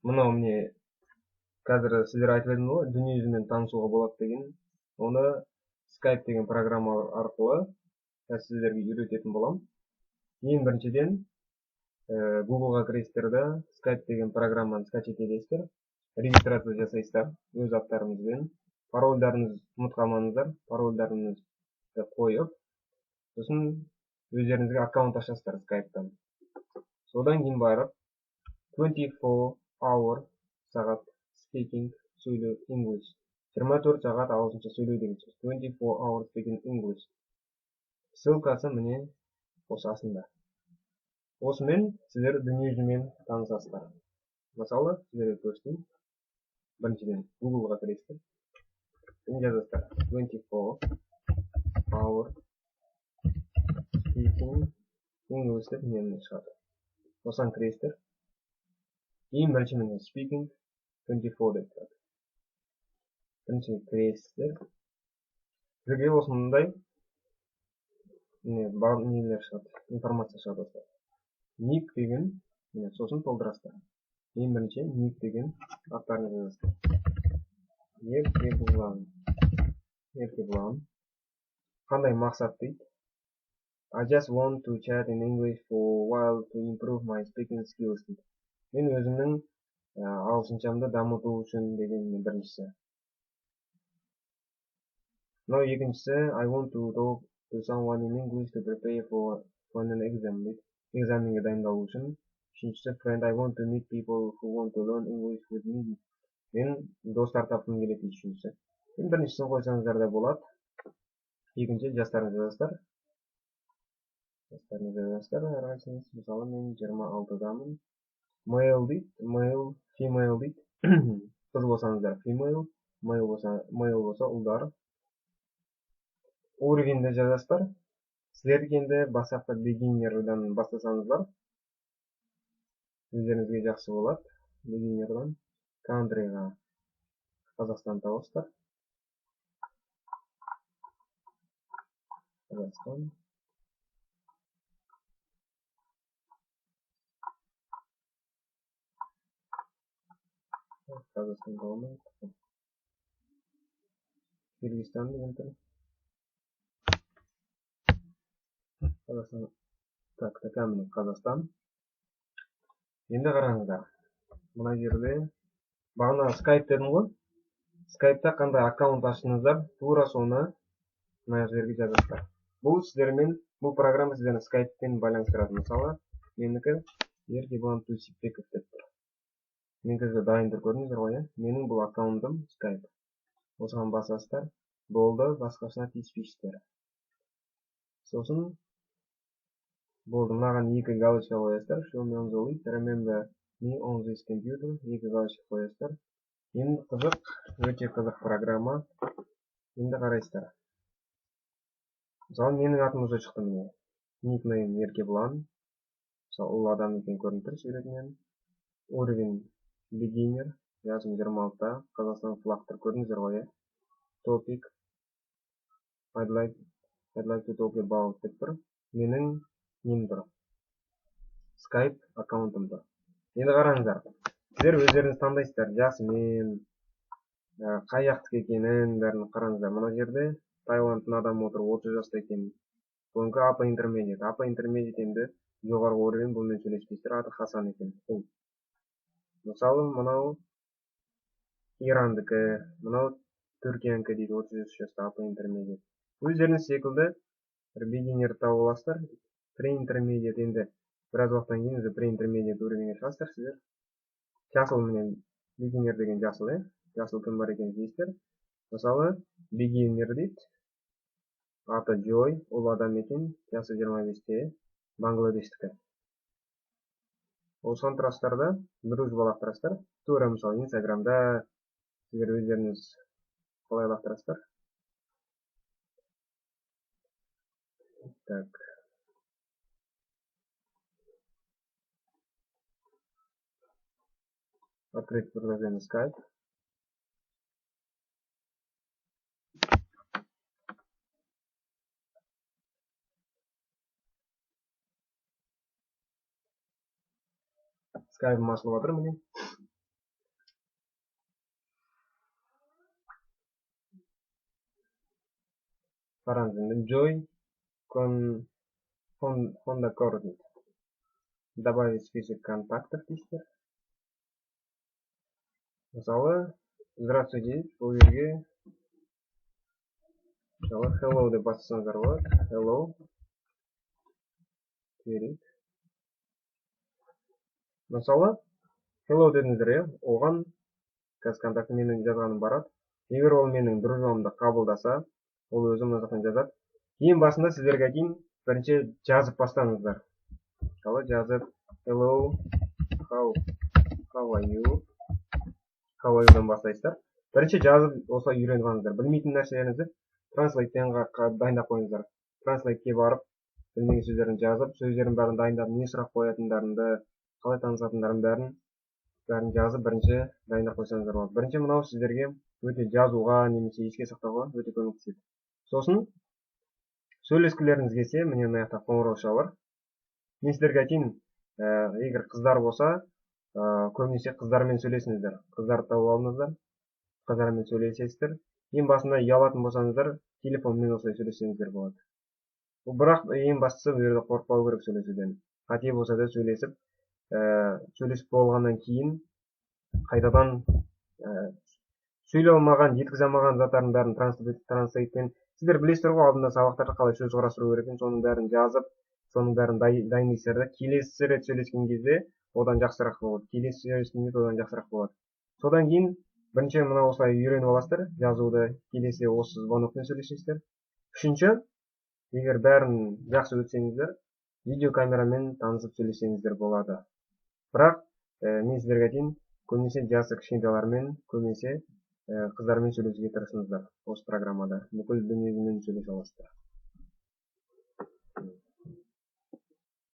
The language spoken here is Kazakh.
Мынау міне қазір сіздер айтып едім ғой, дүниежүзімен танысуға болады деген. Оны Skype деген программа арқылы сіздерге үйрететін боламын. Ең біріншіден, Google-ға кіресіздер да, Skype деген программаны скачать етесіздер. Регистрация жасайсыздар өз аттарыңызбен. Парольдарыңызды ұмытып қалмаңыздар, парольдарыңызды қойып, сосын өздеріңізге аккаунт ашасыздар Skype-тан. Содан кейін барып 24 hour сағат speaking сөйлеу English. 24 сағат ағылшынша сөйлеу деген сөз. 24 hour speaking English. Ссылкасы міне осы астында. Осымен сіздер дүниежүзімен танысасыздар. Мысалы, сіздерге көрсетейін. Біріншіден Google-ға кіресіздер. Және жазасыздар 24 hour speaking English деп міне шығады. Осыған кіресіздер. Ең бірінші міне speaking 24 деп тұрады. Бірінші кіресіздер. Сізге осындай міне бар нелер шығады, информация шығады осылай. Ник деген, міне сосын толтырасыздар. Ең бірінші ник деген аттарыңызды жазасыздар. Еркебұлан. Еркебұлан. Қандай мақсат дейді? I just want to chat in English for a while to improve my speaking skills дейді. Мен өзімнің ағылшыншамды дамыту үшін деген біріншісі. Мынау екіншісі, I want to talk to someone in English to prepare for an exam дейді. Экзаменге дайындалу үшін. Үшіншісі, friend, I want to meet people who want to learn English with me дейді. Мен достар тапқым келеді дейді үшіншісі. Енді біріншісін қойсаңыздар да болады. Екінші, жастарыңызды жазасыздар. Жастарыңызды жазасыздар, әрқайсыңыз. Мысалы, мен 26-дамын. Male дейді, male, female дейді. Қыз болсаңыздар female, male болса, male болса ұлдар. Уровеньді жазасыздар. Сіздерге енді бастапқы beginner'дан бастасаңыздар, өздеріңізге жақсы болады. Beginner'дан country'ға Қазақстан табасыздар. Қазақстан. Қазақстан таба. Киргизстан деген тұр. Қазақстан. Так, так, міне Қазақстан. Енді қараңыздар. Мына жерде бағана Skype дедім ғой. Skype-та қандай аккаунт аштыңыздар, тура соны мына жерге жазасыздар. Бұл сіздермен, бұл программа сіздерді Skype-пен байланыстырады. Мысалы, менікі Еркебұлан Тусипбеков деп тұр. Менікі де дайын тұр, көрдіңіздер ғой, иә? Менің бұл аккаунтым Skype. Осыған басасыздар. Болды, басқасына тиіспейсіздер. Сосын болды, мынаған екі галочка қоясыздар. Show me on the list, remember me on this computer. Екі галочка қоясыздар. Енді қызық, өте қызық программа. Енді қарайсыздар. Мысалы, менің атым уже шықты міне. Никнейм Еркебұлан. Мысалы, ұл адам екен көрініп тұр суретінен. Уровень beginner, жасым 26-та, Қазақстан флаг тұр, көрдіңіздер ғой, иә? Topic I'd like to talk about деп тұр. Менің нем тұр? Skype аккаунтым тұр. Енді қараңыздар. Сіздер өздеріңіз таңдайсыздар. Жасымен, қай жақтікі екенін бәрін қараңыздар. Мына жерде Таиландтың адамы отыр, 30 жаста екен. Бұнікі upper intermediate. Upper intermediate енді жоғарғы уровень, бұнымен сөйлеспейсіздер. Аты Хасан екен. Бұл. Мысалы, мынау Ирандікі, мынау Түркиянікі дейді, 33 жаста upper intermediate. Өздеріңіз секілді бір beginner тауып аласыздар. Pre-intermediate енді біраз уақыттан кейін уже pre-intermediate уровеньге шығасыздар сіздер. Жасыл міне beginner деген жасыл, иә? Жасыл кім бар екенін іздейсіздер. Мысалы, beginner дейді. Аты Джой, ол адам екен, жасы 25-те, Бангладештікі. Осыған тұрасыздар да, дружба лақтырасыздар. Тура мысалы Инстаграмда сіздер өздеріңіз қалай лақтырасыздар. Так. Открыть приложение Skype. Skype ашылып жатыр міне. Қараңыз енді, Joy Honda дейді. Добавить список контактов дейсіздер. Мысалы, «Здравствуйте» дейді. Бұл жерге, мысалы, «Hello» деп бассаңыздар болады. Hello керек. Мысалы, «Hello» дедіңіздер, иә, оған қазір контакт менің жазғаным барады. Егер ол менің дружбамды қабылдаса, ол өзі мына жақтан жазады. Ең басында сіздерге айтайын, бірінші жазып бастаңыздар. Мысалы, жазып «Hello, how are you?», «How are you»-дан бастайсыздар. Бірінші жазып, осылай үйреніп алыңыздар. Білмейтін нәрселеріңізді Translate-тен дайындап қойыңыздар. Translate-ке барып, білмеген сөздерін жазып, сөздердің бәрін дайындап, не сұрақ қоятындарыңды, қалай танысатындарын бәрін жазып, бірінші дайындап қойсаңыздар болады. Бірінші мынау сіздерге өте жазуға немесе еске сақтауға өте көмектеседі. Сосын сөйлескілеріңіз келсе, міне, мына жақта қоңырауша бар. Мен сіздерге айтайын, егер қыздар болса, көбінесе қыздармен сөйлесіңіздер. Қыздарды тауып алыңыздар, қыздармен сөйлесесіздер. Ең басында ұялатын болсаңыздар, телефонмен осылай сөйлессеңіздер болады. Бірақ ең бастысы, бұл жерде қорықпау керек сөйлесуден. Қате болса да сөйлесіп, сөйлесіп болғаннан кейін қайтадан сөйлей алмаған, жеткізе алмаған заттардың бәрін Translate-пен, сіздер білесіздер ғой, алдында сабақтарда қалай сөз құрастыру керек екенін, соның бәрін жазып, соның бәрін дайындайсыздар да, келесі рет сөйлескен кезде одан жақсырақ болады. Келесі сөйлескен кезде одан жақсырақ болады. Содан кейін бірінші мына осылай үйреніп аласыздар жазуды, келесі осы звонокпен сөйлесесіздер. Үшінші, егер бәрін жақсы өтсеңіздер, видеокамерамен танысып сөйлессеңіздер болады. Бірақ мен сіздерге айтайын, көбінесе жасы кішкентайлармен, көбінесе қыздармен сөйлесуге тырысыңыздар. Осы программада бүкіл дүниежүзімен сөйлесе аласыздар.